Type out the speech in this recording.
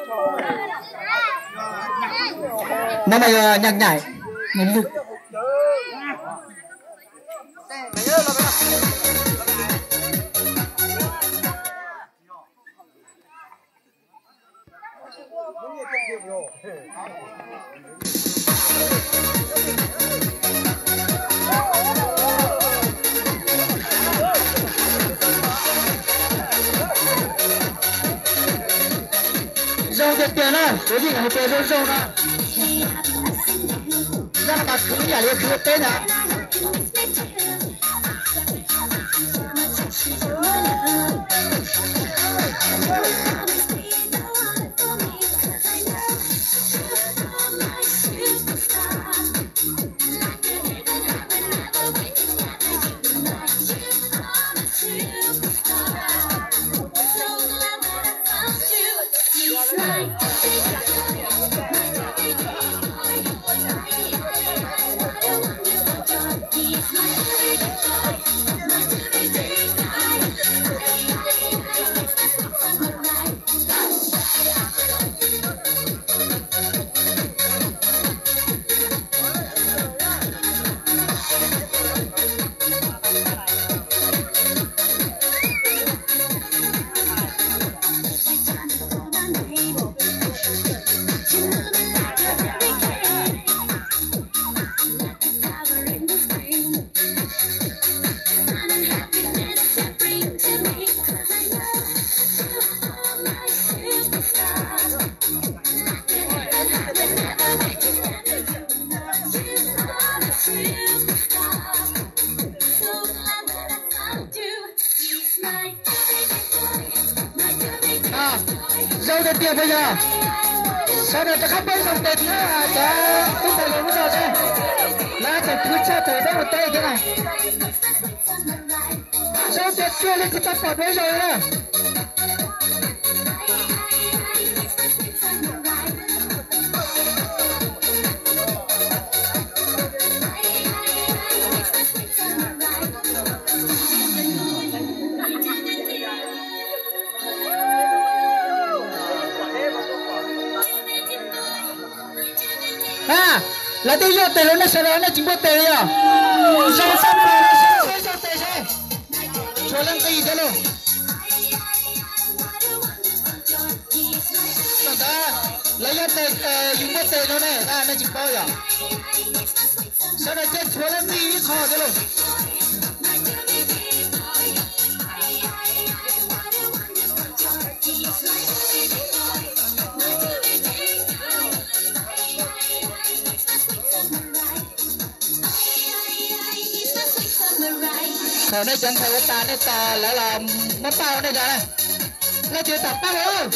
No mas yog nyaim nyaim, nyaim lwj. Zoo tiag tiag na, kuv yeej hais tias zoo zoo no. Yog mas khwv ib yam li khwv teb na. Zoo tiag tiag puas yog? Sawv daws rov qab peb zoo tes thiab cov tub ntxhais hluas lub zos seb lawv tseem khwv tshaj tawm peb mus teb thiab na. Zoo tiag tiag li tsis tau pom dua ib zaug li na. A, lawv twb yog tes los nej sawv daws nej tsis npuaj tes li os. Zoo xab plas no sawv daws peb zoo tes seb. Tshuav leej twg thiab lauj? Tom ntawd lawv yog tes, yus npuaj tes no ne, nej tsis paub yom? Sawv daws cia tshuav leej twg ib qho thiab lauj. Thaum nej cov ntxhais ua tas nej tos lawv los muab paj rau nej da na. Leej twg tam paj lawm?